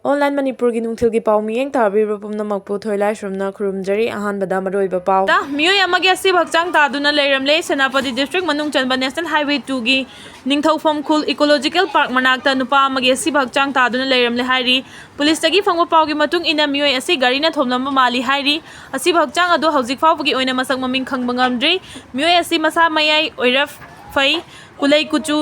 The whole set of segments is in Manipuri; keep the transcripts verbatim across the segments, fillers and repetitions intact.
ꯑꯣꯟꯂꯥꯏꯟ ꯃꯅꯤꯄꯨꯔꯒꯤ ꯅꯨꯡꯊꯤꯜꯒꯤ ꯄꯥꯎ ꯃꯤꯠꯌꯦꯡ ꯇꯥꯕꯤꯕ ꯄꯨꯝꯅꯃꯛꯄꯨ ꯊꯣꯏꯂꯥꯏꯁ꯭ꯔꯝꯅ ꯈꯨꯔꯨꯝꯖꯔꯤ꯫ ꯑꯍꯥꯟꯕꯗ ꯃꯔꯨꯑꯣꯏꯕ ꯄꯥꯎ꯫ ꯇ ꯃꯤꯑꯣꯏ ꯑꯃꯒꯤ ꯑꯁꯤꯕ ꯍꯛꯆꯥꯡ ꯇꯥꯗꯨꯅ ꯂꯩꯔꯝꯂꯦ꯫ ꯁꯦꯅꯥꯄꯇꯤ ꯗꯤꯁꯇ꯭ꯔꯤꯛ ꯃꯅꯨꯡ ꯆꯟꯕ ꯅꯦꯁꯅꯦꯜ ꯍꯥꯏꯋꯦ ꯇꯨꯒꯤ ꯅꯤꯡꯊꯧꯐꯝ ꯈꯨꯜ ꯏꯀꯣꯂꯣꯖꯤꯀꯦꯜ ꯄꯥꯔꯛ ꯃꯅꯥꯛꯇ ꯅꯨꯄꯥ ꯑꯃꯒꯤ ꯑꯁꯤꯕ ꯍꯛꯆꯥꯡ ꯇꯥꯗꯨꯅ ꯂꯩꯔꯝꯂꯦ ꯍꯥꯏꯔꯤ꯫ ꯄꯨꯂꯤꯁꯇꯒꯤ ꯐꯪꯕ ꯄꯥꯎꯒꯤ ꯃꯇꯨꯡ ꯏꯟꯅ ꯃꯤꯑꯣꯏ ꯑꯁꯤ ꯒꯥꯔꯤꯅ ꯊꯣꯝꯂꯝꯕ ꯃꯥꯜꯂꯤ ꯍꯥꯏꯔꯤ꯫ ꯑꯁꯤꯕ ꯍꯛꯆꯥꯡ ꯑꯗꯨ ꯍꯧꯖꯤꯛ ꯐꯥꯎꯕꯒꯤ ꯑꯣꯏꯅ ꯃꯁꯛ ꯃꯃꯤꯡ ꯈꯪꯕ ꯉꯝꯗ꯭ꯔꯤ꯫ ꯃꯤꯑꯣꯏ ꯑꯁꯤ ꯃꯁꯥ ꯃꯌꯥꯏ ꯑꯣꯏꯔꯞ ꯐꯩ, ꯀꯨꯂꯩ ꯀꯨꯆꯨ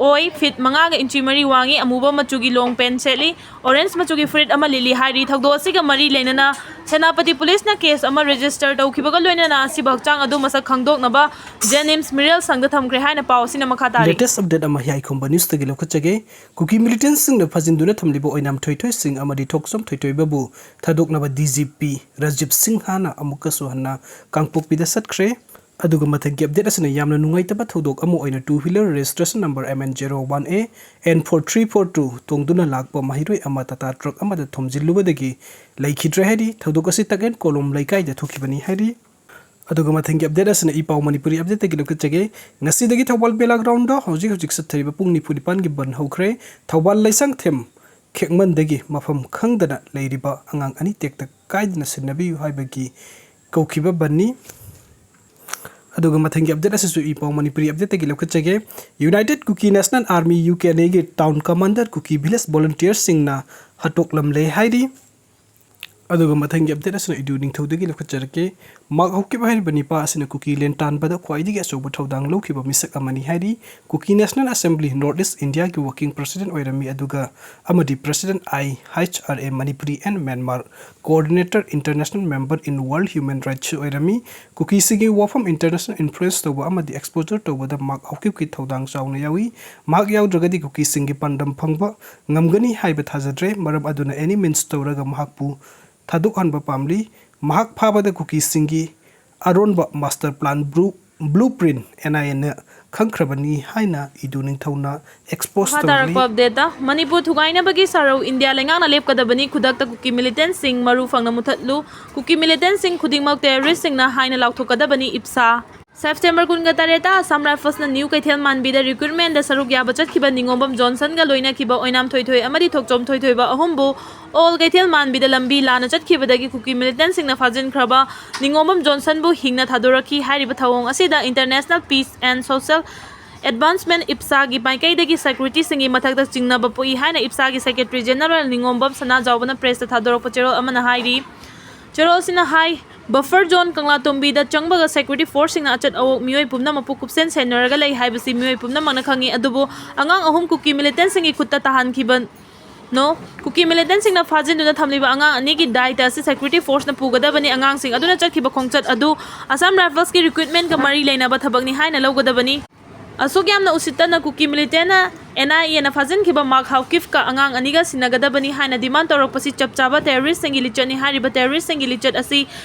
ꯑꯣꯏ, ꯐꯤꯠ ꯃꯉꯥꯒ ꯏꯟꯆꯤ ꯃꯔꯤ ꯋꯥꯡꯉꯤ, ꯑꯃꯨꯕ ꯃꯆꯨꯒꯤ ꯂꯣꯡ ꯄꯦꯟ ꯁꯦꯠꯂꯤ, ꯑꯣꯔꯦꯟꯖ ꯃꯆꯨꯒꯤ ꯐꯨꯔꯤꯠ ꯑꯃ ꯂꯤꯠꯂꯤ ꯍꯥꯏꯔꯤ꯫ ꯊꯧꯗꯣꯛ ꯑꯁꯤꯒ ꯃꯔꯤ ꯂꯩꯅꯅ ꯁꯦꯅꯥꯄꯇꯤ ꯄꯨꯂꯤꯁꯅ ꯀꯦꯁ ꯑꯃ ꯔꯦꯖꯤꯁꯇꯔ ꯇꯧꯈꯤꯕꯒ ꯂꯣꯏꯅꯅ ꯑꯁꯤꯕ ꯍꯛꯆꯥꯡ ꯑꯗꯨ ꯃꯁꯛ ꯈꯪꯗꯣꯛꯅꯕ ꯖꯦꯅꯤꯝꯁ ꯃꯤꯔꯦꯜ ꯁꯪꯗ ꯊꯝꯈ꯭ꯔꯦ ꯍꯥꯏꯅ ꯄꯥꯎ ꯑꯁꯤꯅ ꯃꯈꯥ ꯇꯥꯔꯤ꯫ ꯂꯦꯇꯦꯁ ꯑꯞꯗꯦꯠ ꯑꯃ ꯍꯤꯌꯥꯏꯈꯣꯡꯕ ꯅ꯭ꯌꯨꯁꯇꯒꯤ ꯂꯧꯈꯠꯆꯒꯦ꯫ ꯀꯨꯀꯤ ꯃꯤꯂꯤꯇꯦꯟꯁꯤꯡꯅ ꯐꯥꯖꯤꯟꯗꯨꯅ ꯊꯝꯂꯤꯕ ꯑꯣꯏꯅꯥꯝ ꯊꯣꯏꯊꯣꯏ ꯁꯤꯡ ꯑꯃꯗꯤ ꯊꯣꯛꯆꯣꯝ ꯊꯣꯏꯊꯣꯏꯕꯕꯨ ꯊꯥꯗꯣꯛꯅꯕ ꯗꯤ ꯖꯤ ꯄꯤ ꯔꯥꯖꯤꯕ ꯁꯤꯡꯍꯅ ꯑꯃꯨꯛꯀꯁꯨ ꯍꯟꯅ ꯀꯥꯡꯄꯣꯛꯄꯤꯗ ꯆꯠꯈ꯭ꯔꯦ꯫ ꯑꯗꯨꯒ ꯃꯊꯪꯒꯤ ꯑꯞꯗꯦꯠ ꯑꯁꯤꯅ ꯌꯥꯝꯅ ꯅꯨꯡꯉꯥꯏꯇꯕ ꯊꯧꯗꯣꯛ ꯑꯃ ꯑꯣꯏꯅ two wheeler registration number M N zero one A N four three four two ꯇꯣꯡꯗꯨꯅ ꯂꯥꯛꯄ ꯃꯍꯩꯔꯣꯏ ꯑꯃ ꯇꯥꯇꯥ ꯇ꯭ꯔꯛ ꯑꯃꯗ ꯊꯣꯝꯖꯤꯜꯂꯨꯕꯗꯒꯤ ꯂꯩꯈꯤꯗ꯭ꯔꯦ ꯍꯥꯏꯔꯤ꯫ ꯊꯧꯗꯣꯛ ꯑꯁꯤ ꯇꯛꯂꯦꯟ ꯀꯣꯂꯣꯝ ꯂꯩꯀꯥꯏꯗ ꯊꯣꯛꯈꯤꯕꯅꯤ ꯍꯥꯏꯔꯤ꯫ ꯑꯗꯨꯒ ꯃꯊꯪꯒꯤ ꯑꯞꯗꯦꯠ ꯑꯁꯤꯅ ꯏ ꯄꯥꯎ ꯃꯅꯤꯄꯨꯔꯤ ꯑꯞꯗꯦꯠꯇꯒꯤ ꯂꯧꯈꯠꯆꯒꯦ꯫ ꯉꯁꯤꯗꯒꯤ ꯊꯧꯕꯥꯜ ꯕꯦꯂꯥ ꯒ꯭ꯔꯥꯎꯟꯗ ꯍꯧꯖꯤꯛ ꯍꯧꯖꯤꯛ ꯆꯠꯊꯔꯤꯕ ꯄꯨꯡ ꯅꯤꯐꯨ ꯅꯤꯄꯥꯟꯒꯤ ꯕꯟ ꯍꯧꯈ꯭ꯔꯦ꯫ ꯊꯧꯕꯥꯜ ꯂꯩꯁꯥꯡꯊꯦꯝ ꯈꯦꯛꯃꯟꯗꯒꯤ ꯃꯐꯝ ꯈꯪꯗꯅ ꯂꯩꯔꯤꯕ ꯑꯉꯥꯡ ꯑꯅꯤ ꯇꯦꯛꯇ ꯀꯥꯏꯗꯅ ꯁꯤꯟꯅꯕꯤꯌꯨ ꯍꯥꯏꯕꯒꯤ ꯀꯧꯈꯤꯕ ꯕꯟꯅꯤ꯫ ꯑꯗꯨꯒ ꯃꯊꯪꯒꯤ ꯑꯞꯗꯦꯠ ꯑꯁꯤꯁꯨ ꯏ ꯄꯥꯎ Manipuri ꯑꯞꯗꯦꯠꯇꯒꯤ ꯂꯧꯈꯠꯆꯒꯦ꯫ United Kuki National Army, U K N A ꯒꯤ town commander ꯀꯨꯀꯤ village volunteerꯁꯤꯡꯅ ꯍꯥꯠꯇꯣꯛꯂꯝꯂꯦ ꯍꯥꯏꯔꯤ꯫ ꯑꯗꯨꯒ ꯃꯊꯪꯒꯤ ꯑꯞꯗꯦꯠ ꯑꯁꯤꯅ ꯏꯗꯨ ꯅꯤꯡꯊꯧꯗꯒꯤ ꯂꯧꯈꯠꯆꯔꯛꯀꯦ꯫ ꯃꯥꯛ ꯍꯧꯈꯤꯕ ꯍꯥꯏꯔꯤꯕ ꯅꯤꯄꯥ ꯑꯁꯤꯅ ꯀꯨꯀꯤ ꯂꯦꯟ ꯇꯥꯟꯕꯗ ꯈ꯭ꯋꯥꯏꯗꯒꯤ ꯑꯆꯧꯕ ꯊꯧꯗꯥꯡ ꯂꯧꯈꯤꯕ ꯃꯤꯁꯛ ꯑꯃꯅꯤ ꯍꯥꯏꯔꯤ꯫ ꯀꯨꯀꯤ National Assembly North East Indiaꯒꯤ working president ꯑꯣꯏꯔꯝꯃꯤ, ꯑꯗꯨꯒ ꯑꯃꯗꯤ President I H R A Manipuri and Myanmar Coordinator, International Member in World Human Rightsꯁꯨ ꯑꯣꯏꯔꯝꯃꯤ꯫ ꯀꯨꯀꯤꯁꯤꯡꯒꯤ ꯋꯥꯐꯝ international influence ꯇꯧꯕ ꯑꯃꯗꯤ exposure ꯇꯧꯕꯗ ꯃꯥꯛ ꯍꯧꯈꯤꯕꯒꯤ ꯊꯧꯗꯥꯡ ꯆꯥꯎꯅ ꯌꯥꯎꯏ꯫ ꯃꯍꯥꯛ ꯌꯥꯎꯗ꯭ꯔꯒꯗꯤ ꯀꯨꯀꯤꯁꯤꯡꯒꯤ ꯄꯥꯟꯗꯝ ꯐꯪꯕ ꯉꯝꯒꯅꯤ ꯍꯥꯏꯕ ꯊꯥꯖꯗ꯭ꯔꯦ꯫ ꯃꯔꯝ ꯑꯗꯨꯅ any means ꯇꯧꯔꯒ ꯃꯍꯥꯛꯄꯨ ꯊꯥꯗꯣꯛꯍꯟꯕ ꯄꯥꯝꯂꯤ꯫ ꯃꯍꯥꯛ ꯐꯥꯕꯗ ꯀꯨꯀꯤꯁꯤꯡꯒꯤ ꯑꯔꯣꯟꯕ master plan, blue, blueprint N I Aꯅ ꯈꯪꯈ꯭ꯔꯕꯅꯤ ꯍꯥꯏꯅ ꯏꯗꯨ ꯅꯤꯡꯊꯧꯅ expose ꯃꯈꯥ ꯇꯧꯔꯤ꯫ ꯇꯥꯔꯛꯄ ꯑꯞꯗꯦꯠꯇ, ꯃꯅꯤꯄꯨꯔ ꯊꯨꯒꯥꯏꯅꯕꯒꯤ ꯁꯥꯔꯧ ꯏꯟꯗꯤꯌꯥ ꯂꯩꯉꯥꯛꯅ ꯂꯦꯞꯀꯗꯕꯅꯤ, ꯈꯨꯗꯛꯇ ꯀꯨꯀꯤ ꯃꯤꯂꯤꯇꯦꯟꯁꯤꯡ ꯃꯔꯨ ꯐꯪꯅ ꯃꯨꯊꯠꯂꯨ, ꯀꯨꯀꯤ ꯃꯤꯂꯤꯇꯦꯟꯁꯤꯡ ꯈꯨꯗꯤꯡꯃꯛ ꯇꯦꯔꯣꯔꯤꯁꯁꯤꯡꯅ ꯍꯥꯏꯅ ꯂꯥꯎꯊꯣꯛꯀꯗꯕꯅꯤ, ꯏꯞꯁꯥ꯫ ꯁꯦꯞꯇꯦꯝꯕꯔ ꯀꯨꯟꯒ ꯇꯔꯦꯠꯇ ꯑꯁꯥꯝ ꯔꯥꯏꯐꯜꯁꯅ ꯅ꯭ꯌꯨ ꯀꯩꯊꯦꯜ ꯃꯥꯟꯕꯤꯗ ꯔꯤꯀ꯭ꯔꯨꯠꯃꯦꯟꯗ ꯁꯔꯨꯛ ꯌꯥꯕ ꯆꯠꯈꯤꯕ ꯅꯤꯉꯣꯝꯕꯝ ꯖꯣꯟꯁꯟꯒ ꯂꯣꯏꯅꯈꯤꯕ ꯑꯣꯏꯅꯥꯝ ꯊꯣꯏꯊꯣꯏ ꯑꯃꯗꯤ ꯊꯣꯛꯆꯣꯝ ꯊꯣꯏꯊꯣꯏꯕ ꯑꯍꯨꯝꯕꯨ ꯑꯣꯜ ꯀꯩꯊꯦꯜ ꯃꯥꯟꯕꯤꯗ ꯂꯝꯕꯤ ꯂꯥꯟꯅ ꯆꯠꯈꯤꯕꯗꯒꯤ ꯀꯨꯀꯤ ꯃꯤꯂꯤꯇꯦꯟꯁꯤꯡꯅ ꯐꯥꯖꯤꯟꯈ꯭ꯔꯕ ꯅꯤꯉꯣꯝꯕꯝ ꯖꯣꯟꯁꯟꯕꯨ ꯍꯤꯡꯅ ꯊꯥꯗꯣꯔꯛꯈꯤ꯫ ꯍꯥꯏꯔꯤꯕ ꯊꯧꯑꯣꯡ ꯑꯁꯤꯗ International Peace and Social Advancement, ꯏꯞꯁꯥꯒꯤ ꯃꯥꯏꯀꯩꯗꯒꯤ ꯁꯦꯀ꯭ꯌꯨꯔꯤꯇꯤꯁꯤꯡꯒꯤ ꯃꯊꯛꯇ ꯆꯤꯡꯅꯕ ꯄꯣꯛꯏ ꯍꯥꯏꯅ ꯏꯞꯁꯥꯒꯤ ꯁꯦꯀ꯭ꯔꯦꯇꯔꯤ ꯖꯦꯅꯔꯦꯜ ꯅꯤꯉꯣꯝꯕꯝ ꯁꯅꯥꯖꯥꯎꯕꯅ ꯄ꯭ꯔꯦꯁꯇ ꯊꯥꯗꯣꯔꯛꯄ ꯆꯦꯔꯣꯜ ꯑꯃꯅ ꯍꯥꯏꯔꯤ꯫ ꯆꯦꯔꯣꯜ ꯑꯁꯤꯅ ꯍꯥꯏ, ꯕꯐꯔ ꯖꯣꯟ ꯀꯪꯂꯥꯇꯣꯝꯕꯤꯗ ꯆꯪꯕꯒ ꯁꯦꯀ꯭ꯌꯨꯔꯤꯇꯤ ꯐꯣꯔꯁꯁꯤꯡꯅ ꯑꯆꯠ ꯑꯋꯣꯛ ꯃꯤꯑꯣꯏ ꯄꯨꯝꯅꯃꯛꯄꯨ ꯀꯨꯞꯁꯦꯟ ꯁꯦꯟꯅꯔꯒ ꯂꯩ ꯍꯥꯏꯕꯁꯤ ꯃꯤꯑꯣꯏ ꯄꯨꯝꯅꯃꯛꯅ ꯈꯪꯏ, ꯑꯗꯨꯕꯨ ꯑꯉꯥꯡ ꯑꯍꯨꯝ ꯀꯨꯀꯤ ꯃꯤꯂꯤꯇꯦꯟꯁꯤꯡꯒꯤ ꯈꯨꯠꯇ ꯇꯥꯍꯟꯈꯤꯕꯅꯣ꯫ ꯀꯨꯀꯤ ꯃꯤꯂꯤꯇꯦꯟꯁꯤꯡꯅ ꯐꯥꯖꯤꯟꯗꯨꯅ ꯊꯝꯂꯤꯕ ꯑꯉꯥꯡ ꯑꯅꯤꯒꯤ ꯗꯥꯏꯇ ꯑꯁꯤ ꯁꯦꯀ꯭ꯌꯨꯔꯤꯇꯤ ꯐꯣꯔꯁꯅ ꯄꯨꯒꯗꯕꯅꯤ꯫ ꯑꯉꯥꯡꯁꯤꯡ ꯑꯗꯨꯅ ꯆꯠꯈꯤꯕ ꯈꯣꯡꯆꯠ ꯑꯗꯨ ꯑꯁꯥꯝ ꯔꯥꯏꯐꯜꯁꯀꯤ ꯔꯤꯀ꯭ꯔꯨꯠꯃꯦꯟꯒ ꯃꯔꯤ ꯂꯩꯅꯕ ꯊꯕꯛꯅꯤ ꯍꯥꯏꯅ ꯂꯧꯒꯗꯕꯅꯤ꯫ ꯑꯁꯨꯛ ꯌꯥꯝꯅ ꯎꯁꯤꯠꯇꯅ ꯀꯨꯀꯤ ꯃꯤꯂꯤꯇꯦꯟꯅ ꯑꯦꯟ ꯑꯥꯏ ꯑꯦꯅ ꯐꯥꯖꯤꯟꯈꯤꯕ ꯃꯥꯔꯛ ꯍꯥꯎꯀꯤꯐꯀ ꯑꯉꯥꯡ ꯑꯅꯤꯒ ꯁꯤꯟꯅꯒꯗꯕꯅꯤ ꯍꯥꯏꯅ ꯗꯤꯃꯥꯟ ꯇꯧꯔꯛꯄꯁꯤ ꯆꯞ ꯆꯥꯕ ꯇꯦꯔꯣꯔꯤꯁꯁꯤꯡꯒꯤ ꯂꯤꯆꯠꯅꯤ꯫ ꯍꯥꯏꯔꯤꯕ ꯇꯦꯔꯣꯔꯤꯁꯁꯤꯡꯒꯤ ꯂꯤꯆꯠ ꯑꯁꯤ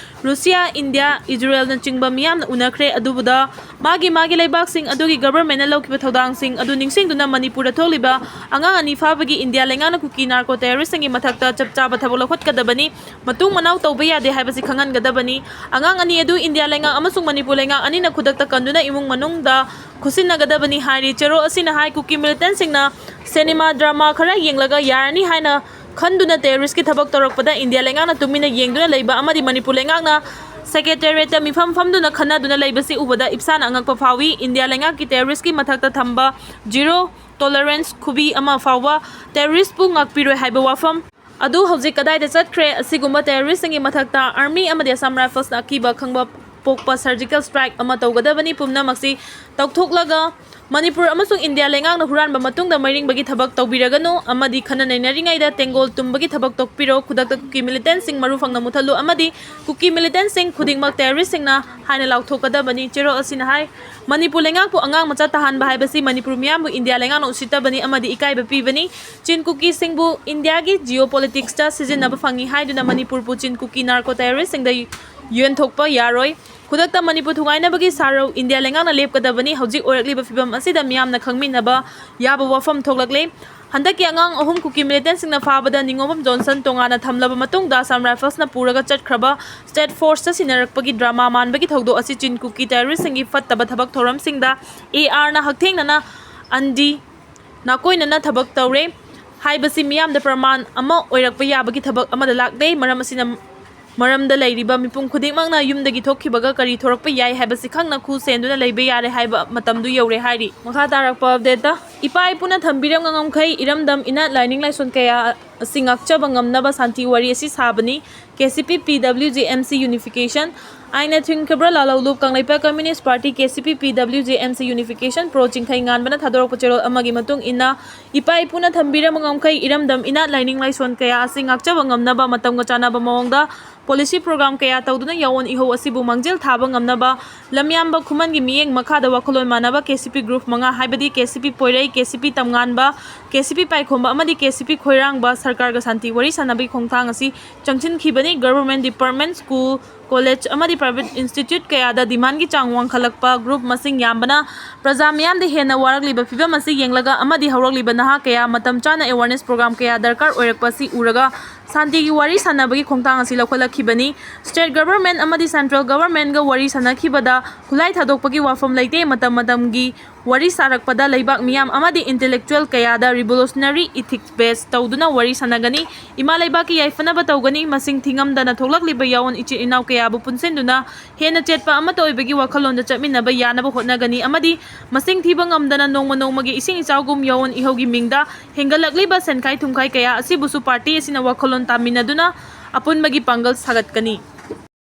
ꯔꯨꯁꯤꯌꯥ, ꯏꯟꯗꯤꯌꯥ, ꯏꯖꯔꯦꯜꯅꯆꯤꯡꯕ ꯃꯤꯌꯥꯝꯅ ꯎꯅꯈ꯭ꯔꯦ꯫ ꯑꯗꯨꯕꯨꯗ ꯃꯥꯒꯤ ꯃꯥꯒꯤ ꯂꯩꯕꯥꯛꯁꯤꯡ ꯑꯗꯨꯒꯤ ꯒꯕꯔꯃꯦꯟꯅ ꯂꯧꯈꯤꯕ ꯊꯧꯗꯥꯡꯁꯤꯡ ꯑꯗꯨ ꯅꯤꯡꯁꯤꯡꯗꯨꯅ ꯃꯅꯤꯄꯨꯔꯗ ꯊꯣꯛꯂꯤꯕ ꯑꯉꯥꯡ ꯑꯅꯤ ꯐꯥꯕꯒꯤ ꯏꯟꯗꯤꯌꯥ ꯂꯩꯉꯥꯛꯅ ꯀꯨꯀꯤ ꯅꯥꯔꯀꯣ ꯇꯦꯔꯣꯔꯤꯁꯁꯤꯡꯒꯤ ꯃꯊꯛꯇ ꯆꯞ ꯆꯥꯕ ꯊꯕꯛ ꯂꯧꯈꯠꯀꯗꯕꯅꯤ꯫ ꯃꯇꯨꯡ ꯃꯅꯥꯎ ꯇꯧꯕ ꯌꯥꯗꯦ ꯍꯥꯏꯕꯁꯤ ꯈꯪꯍꯟꯒꯗꯕꯅꯤ꯫ ꯑꯉꯥꯡ ꯑꯅꯤ ꯑꯗꯨ ꯏꯟꯗꯤꯌꯥ ꯂꯩꯉꯥꯛ ꯑꯃꯁꯨꯡ ꯃꯅꯤꯄꯨꯔ ꯂꯩꯉꯥꯛ ꯑꯅꯤꯅ ꯈꯨꯗꯛꯇ ꯀꯟꯗꯨꯅ ꯏꯃꯨꯡ ꯃꯅꯨꯡꯗ ꯈꯨꯠꯁꯤꯟꯅꯒꯗꯕꯅꯤ ꯍꯥꯏꯔꯤ꯫ ꯆꯦꯔꯣꯜ ꯑꯁꯤꯅ ꯍꯥꯏ, ꯀꯨꯀꯤ ꯃꯤꯂꯤꯇꯦꯟꯁꯤꯡꯅ ꯁꯤꯅꯦꯃꯥ ꯗ꯭ꯔꯃꯥ ꯈꯔ ꯌꯦꯡꯂꯒ ꯌꯥꯔꯅꯤ ꯍꯥꯏꯅ ꯈꯟꯗꯨꯅ ꯇꯦꯔꯣꯔꯤꯁꯀꯤ ꯊꯕꯛ ꯇꯧꯔꯛꯄꯗ ꯏꯟꯗꯤꯌꯥ ꯂꯩꯉꯥꯛꯅ ꯇꯨꯃꯤꯟꯅ ꯌꯦꯡꯗꯨꯅ ꯂꯩꯕ ꯑꯃꯗꯤ ꯃꯅꯤꯄꯨꯔ ꯂꯩꯉꯥꯛꯅ ꯁꯦꯀ꯭ꯔꯦꯇꯦꯔꯤꯌꯦꯠꯇ ꯃꯤꯐꯝ ꯐꯝꯗꯨꯅ ꯈꯟꯅꯗꯨꯅ ꯂꯩꯕꯁꯤ ꯎꯕꯗ ꯏꯞꯁꯥꯅ ꯑꯉꯛꯄ ꯐꯥꯎꯏ꯫ ꯏꯟꯗꯤꯌꯥ ꯂꯩꯉꯥꯛꯀꯤ ꯇꯦꯔꯣꯔꯤꯁꯀꯤ ꯃꯊꯛꯇ ꯊꯝꯕ ꯖꯤꯔꯣ ꯇꯣꯂꯔꯦꯟꯁ ꯈꯨꯕꯤ ꯑꯃ ꯐꯥꯎꯕ ꯇꯦꯔꯣꯔꯤꯁꯄꯨ ꯉꯥꯛꯄꯤꯔꯣꯏ ꯍꯥꯏꯕ ꯋꯥꯐꯝ ꯑꯗꯨ ꯍꯧꯖꯤꯛ ꯀꯗꯥꯏꯗ ꯆꯠꯈ꯭ꯔꯦ? ꯑꯁꯤꯒꯨꯝꯕ ꯇꯦꯔꯣꯔꯤꯁꯁꯤꯡꯒꯤ ꯃꯊꯛꯇ ꯑꯥꯔꯃꯤ ꯑꯃꯗꯤ ꯑꯁꯥꯝ ꯔꯥꯏꯐꯜꯁꯅ ꯑꯀꯤꯕ ꯈꯪꯕ ꯄꯣꯛꯄ ꯁꯔꯖꯤꯀꯦꯜ ꯁ꯭ꯇ꯭ꯔꯥꯏꯛ ꯑꯃ ꯇꯧꯒꯗꯕꯅꯤ꯫ ꯄꯨꯝꯅꯃꯛꯁꯤ ꯇꯧꯊꯣꯛꯂꯒ ꯃꯅꯤꯄꯨꯔ ꯑꯃꯁꯨꯡ ꯏꯟꯗꯤꯌꯥ ꯂꯩꯉꯥꯛꯅ ꯍꯨꯔꯥꯟꯕ ꯃꯇꯨꯡꯗ ꯃꯩꯔꯤꯡꯕꯒꯤ ꯊꯕꯛ ꯇꯧꯕꯤꯔꯒꯅꯨ ꯑꯃꯗꯤ ꯈꯟꯅ ꯅꯩꯅꯔꯤꯉꯩꯗ ꯇꯦꯡꯒꯣꯜ ꯇꯨꯝꯕꯒꯤ ꯊꯕꯛ ꯇꯣꯛꯄꯤꯔꯣ꯫ ꯈꯨꯗꯛꯇ ꯀꯨꯀꯤ ꯃꯤꯂꯤꯇꯦꯟꯁꯤꯡ ꯃꯔꯨ ꯐꯪꯅ ꯃꯨꯊꯠꯂꯨ ꯑꯃꯗꯤ ꯀꯨꯀꯤ ꯃꯤꯂꯤꯇꯦꯟꯁꯤꯡ ꯈꯨꯗꯤꯡꯃꯛ ꯇꯦꯔꯣꯔꯤꯁꯁꯤꯡꯅ ꯍꯥꯏꯅ ꯂꯥꯎꯊꯣꯛꯀꯗꯕꯅꯤ꯫ ꯆꯦꯔꯣꯜ ꯑꯁꯤꯅ ꯍꯥꯏ, ꯃꯅꯤꯄꯨꯔ ꯂꯩꯉꯥꯛꯄꯨ ꯑꯉꯥꯡ ꯃꯆꯥ ꯇꯥꯍꯟꯕ ꯍꯥꯏꯕꯁꯤ ꯃꯅꯤꯄꯨꯔ ꯃꯤꯌꯥꯝꯕꯨ ꯏꯟꯗꯤꯌꯥ ꯂꯩꯉꯥꯛꯅ ꯎꯁꯤꯠꯇꯕꯅꯤ ꯑꯃꯗꯤ ꯏꯀꯥꯏꯕ ꯄꯤꯕꯅꯤ꯫ ꯆꯤꯟ ꯀꯨꯀꯤꯁꯤꯡꯕꯨ ꯏꯟꯗꯤꯌꯥꯒꯤ ꯖꯤꯑꯣ ꯄꯣꯂꯤꯇꯤꯛꯁꯇ ꯁꯤꯖꯤꯟꯅꯕ ꯐꯪꯏ ꯍꯥꯏꯗꯨꯅ ꯃꯅꯤꯄꯨꯔꯕꯨ ꯆꯤꯟ ꯀꯨꯀꯤ ꯅꯥꯔꯀꯣ ꯇꯦꯔꯣꯔꯤꯁꯁꯤꯡꯗ ꯌꯦꯟꯊꯣꯛꯄ ꯌꯥꯔꯣꯏ꯫ ꯈꯨꯗꯛꯇ ꯃꯅꯤꯄꯨꯔ ꯊꯨꯒꯥꯏꯅꯕꯒꯤ ꯁꯥꯔꯧ ꯏꯟꯗꯤꯌꯥ ꯂꯩꯉꯥꯛꯅ ꯂꯦꯞꯀꯗꯕꯅꯤ꯫ ꯍꯧꯖꯤꯛ ꯑꯣꯏꯔꯛꯂꯤꯕ ꯐꯤꯕꯝ ꯑꯁꯤꯗ ꯃꯤꯌꯥꯝꯅ ꯈꯪꯃꯤꯟꯅꯕ ꯌꯥꯕ ꯋꯥꯐꯝ ꯊꯣꯛꯂꯛꯂꯦ꯫ ꯍꯟꯗꯛꯀꯤ ꯑꯉꯥꯡ ꯑꯍꯨꯝ ꯀꯨꯀꯤ ꯃꯤꯂꯤꯇꯦꯟꯁꯤꯡꯅ ꯐꯥꯕꯗ ꯅꯤꯉꯣꯝꯕꯝ ꯖꯣꯟꯁꯟ ꯇꯣꯉꯥꯟꯅ ꯊꯝꯂꯕ ꯃꯇꯨꯡꯗ ꯑꯁꯥꯝ ꯔꯥꯏꯐꯜꯁꯅ ꯄꯨꯔꯒ ꯆꯠꯈ꯭ꯔꯕ ꯁ꯭ꯇꯦꯠ ꯐꯣꯔꯁꯇ ꯁꯤꯟꯅꯔꯛꯄꯒꯤ ꯗ꯭ꯔꯃꯥ ꯃꯥꯟꯕꯒꯤ ꯊꯧꯗꯣꯛ ꯑꯁꯤ ꯆꯤꯟ ꯀꯨꯀꯤ ꯇꯦꯔꯣꯔꯤꯁꯁꯤꯡꯒꯤ ꯐꯠꯇꯕ ꯊꯕꯛ ꯊꯧꯔꯝꯁꯤꯡꯗ ꯑꯦ ꯑꯥꯔꯅ ꯍꯛꯊꯦꯡꯅꯅ ꯑꯟꯗꯤ ꯅꯥꯀꯣꯏꯅꯅ ꯊꯕꯛ ꯇꯧꯔꯦ ꯍꯥꯏꯕꯁꯤ ꯃꯤꯌꯥꯝꯗ ꯄ꯭ꯔꯃꯥꯟ ꯑꯃ ꯑꯣꯏꯔꯛꯄ ꯌꯥꯕꯒꯤ ꯊꯕꯛ ꯑꯃꯗ ꯂꯥꯛꯂꯦ꯫ ꯃꯔꯝ ꯑꯁꯤꯅ ꯃꯔꯝꯗ ꯂꯩꯔꯤꯕ ꯃꯤꯄꯨꯝ ꯈꯨꯗꯤꯡꯃꯛꯅ ꯌꯨꯝꯗꯒꯤ ꯊꯣꯛꯈꯤꯕꯒ ꯀꯔꯤ ꯊꯣꯔꯛꯄ ꯌꯥꯏ ꯍꯥꯏꯕꯁꯤ ꯈꯪꯅ ꯈꯨ ꯁꯦꯟꯗꯨꯅ ꯂꯩꯕ ꯌꯥꯔꯦ ꯍꯥꯏꯕ ꯃꯇꯝꯗꯨ ꯌꯧꯔꯦ ꯍꯥꯏꯔꯤ꯫ ꯃꯈꯥ ꯇꯥꯔꯛꯄ ꯑꯞꯗꯦꯠꯇ, ꯏꯄꯥ ꯏꯄꯨꯅ ꯊꯝꯕꯤꯔꯝꯕ ꯉꯝꯈꯩ ꯏꯔꯝꯗꯝ ꯏꯅꯥꯠ ꯂꯥꯏꯅꯤꯡ ꯂꯥꯏꯁꯣꯟ ꯀꯌꯥ ꯑꯁꯤ ꯉꯥꯛꯆꯕ ꯉꯝꯅꯕ ꯁꯥꯟꯇꯤ ꯋꯥꯔꯤ ꯑꯁꯤ ꯁꯥꯕꯅꯤ꯫ K C P P W G M C unification ꯑꯥꯏꯅ ꯊꯤꯡꯈ꯭ꯔꯕ ꯂꯥꯂꯧꯂꯨꯞ ꯀꯪꯂꯩꯄꯥꯛ communist party K C P P W G M C unification pro ꯆꯤꯡꯈꯩ ꯉꯥꯟꯕꯅ ꯊꯥꯗꯣꯔꯛꯄ ꯆꯦꯔꯣꯜ ꯑꯃꯒꯤ ꯃꯇꯨꯡ ꯏꯟꯅ, ꯏꯄꯥ ꯏꯄꯨꯅ ꯊꯝꯕꯤꯔꯝꯕ ꯉꯝꯈꯩ ꯏꯔꯝꯗꯝ ꯏꯅꯥꯠ ꯂꯥꯏꯅꯤꯡ ꯂꯥꯏꯁꯣꯟ ꯀꯌꯥ ꯑꯁꯤ ꯉꯥꯛꯆꯕ ꯉꯝꯅꯕ ꯃꯇꯝꯒ ꯆꯥꯟꯅꯕ ꯃꯑꯣꯡꯗ ꯄꯣꯂꯤꯁꯤ ꯄ꯭ꯔꯣꯒ꯭ꯔꯥꯝ ꯀꯌꯥ ꯇꯧꯗꯨꯅ ꯌꯥꯑꯣꯟ ꯏꯍꯧ ꯑꯁꯤꯕꯨ ꯃꯥꯡꯖꯤꯜ ꯊꯥꯕ ꯉꯝꯅꯕ ꯂꯝꯌꯥꯝꯕ ꯈꯨꯃꯟꯒꯤ ꯃꯤꯠꯌꯦꯡ ꯃꯈꯥꯗ ꯋꯥꯈꯜꯂꯣꯟ ꯃꯥꯟꯅꯕ ꯀꯦ ꯁꯤ ꯄꯤ ꯒ꯭ꯔꯨꯞ ꯃꯉꯥ, ꯍꯥꯏꯕꯗꯤ ꯀꯦ ꯁꯤ ꯄꯤ ꯄꯣꯏꯔꯩ, ꯀꯦ ꯁꯤ ꯄꯤ ꯇꯝꯉꯥꯟꯕ, ꯀꯦ ꯁꯤ ꯄꯤ ꯄꯥꯏꯈꯣꯝꯕ ꯑꯃꯗꯤ ꯀꯦ ꯁꯤ ꯄꯤ ꯈꯣꯏꯔꯥꯡꯕ ꯁꯔꯀꯥꯔꯒ ꯁꯥꯟꯇꯤ ꯋꯥꯔꯤ ꯁꯥꯟꯅꯕꯒꯤ ꯈꯣꯡꯊꯥꯡ ꯑꯁꯤ ꯆꯪꯁꯤꯟꯈꯤꯕꯅꯤ꯫ ꯒꯚꯔꯟꯃꯦꯟꯠ ꯗꯤꯄꯥꯔꯠꯃꯦꯟꯠ, ꯁ꯭ꯀꯨꯜ, ꯀꯣꯂꯦꯖ ꯑꯃꯗꯤ ꯄ꯭ꯔꯥꯏꯚꯦꯠ ꯏꯟꯁꯇꯤꯇ꯭ꯌꯨꯠ ꯀꯌꯥꯗ ꯗꯤꯃꯥꯟꯒꯤ ꯆꯥꯡ ꯋꯥꯡꯈꯠꯂꯛꯄ, ꯒ꯭ꯔꯨꯞ ꯃꯁꯤꯡ ꯌꯥꯝꯕꯅ ꯄ꯭ꯔꯖꯥ ꯃꯤꯌꯥꯝꯗ ꯍꯦꯟꯅ ꯋꯥꯔꯛꯂꯤꯕ ꯐꯤꯚꯝ ꯑꯁꯤ ꯌꯦꯡꯂꯒ ꯑꯃꯗꯤ ꯍꯧꯔꯛꯂꯤꯕ ꯅꯍꯥ ꯀꯌꯥ ꯃꯇꯝ ꯆꯥꯅ ꯑꯦꯋꯥꯔꯅꯦꯁ ꯄ꯭ꯔꯣꯒ꯭ꯔꯥꯝ ꯀꯌꯥ ꯗꯔꯀꯥꯔ ꯑꯣꯏꯔꯛꯄ ꯑꯁꯤ ꯎꯔꯒ ꯁꯥꯟꯇꯤꯒꯤ ꯋꯥꯔꯤ ꯁꯥꯟꯅꯕꯒꯤ ꯈꯣꯡꯊꯥꯡ ꯑꯁꯤ ꯂꯧꯈꯠꯂꯛꯈꯤꯕꯅꯤ꯫ ꯁ꯭ꯇꯦꯠ ꯒꯚꯔꯟꯃꯦꯟꯠ ꯑꯃꯗꯤ ꯁꯦꯟꯇ꯭ꯔꯦꯜ ꯒꯚꯔꯟꯃꯦꯟꯠꯒ ꯋꯥꯔꯤ ꯁꯥꯟꯅꯈꯤꯕꯗ ꯈꯨꯠꯂꯥꯏ ꯊꯥꯗꯣꯛꯄꯒꯤ ꯋꯥꯐꯝ ꯂꯩꯇꯦ꯫ ꯃꯇꯝ ꯃꯇꯝꯒꯤ ꯋꯥꯔꯤ ꯁꯥꯔꯛꯄꯗ ꯂꯩꯕꯥꯛ ꯃꯤꯌꯥꯝ ꯑꯃꯗꯤ ꯏꯟꯇꯦꯂꯦꯛꯆꯨꯋꯦꯜ ꯀꯌꯥꯗ ꯔꯤꯚꯣꯂꯨꯁꯅꯔꯤ ꯏꯊꯤꯛꯁ ꯕꯦꯁ ꯇꯧꯗꯨꯅ ꯋꯥꯔꯤ ꯁꯥꯟꯅꯒꯅꯤ꯫ ꯏꯃꯥ ꯂꯩꯕꯥꯛꯀꯤ ꯌꯥꯏꯐꯅꯕ ꯇꯧꯒꯅꯤ꯫ ꯃꯁꯤꯡ ꯊꯤꯉꯝꯗꯅ ꯊꯣꯛꯂꯛꯂꯤꯕ ꯌꯥꯑꯣꯟ ꯏꯆꯤꯜ ꯏꯅꯥꯎ ꯀꯌꯥꯕꯨ ꯄꯨꯟꯁꯤꯟꯗꯨꯅ ꯍꯦꯟꯅ ꯆꯦꯠꯄ ꯑꯃꯠꯇ ꯑꯣꯏꯕꯒꯤ ꯋꯥꯈꯜꯂꯣꯟꯗ ꯆꯠꯃꯤꯟꯅꯕ ꯌꯥꯅꯕ ꯍꯣꯠꯅꯒꯅꯤ ꯑꯃꯗꯤ ꯃꯁꯤꯡ ꯊꯤꯕ ꯉꯝꯗꯅ ꯅꯣꯡꯃ ꯅꯣꯡꯃꯒꯤ ꯏꯁꯤꯡ ꯏꯆꯥꯎꯒꯨꯝ ꯌꯥꯑꯣꯟ ꯏꯍꯧꯒꯤ ꯃꯤꯡꯗ ꯍꯦꯟꯒꯠꯂꯛꯂꯤꯕ ꯁꯦꯟꯈꯥꯏ ꯊꯨꯝꯈꯥꯏ ꯀꯌꯥ ꯑꯁꯤꯕꯨꯁꯨ ꯄꯥꯔꯇꯤ ꯑꯁꯤꯅ ꯋꯥꯈꯜꯂꯣꯟ ꯇꯥꯃꯤꯟꯅꯗꯨꯅ ꯑꯄꯨꯟꯕꯒꯤ ꯄꯥꯡꯒꯜ ꯁꯥꯒꯠꯀꯅꯤ꯫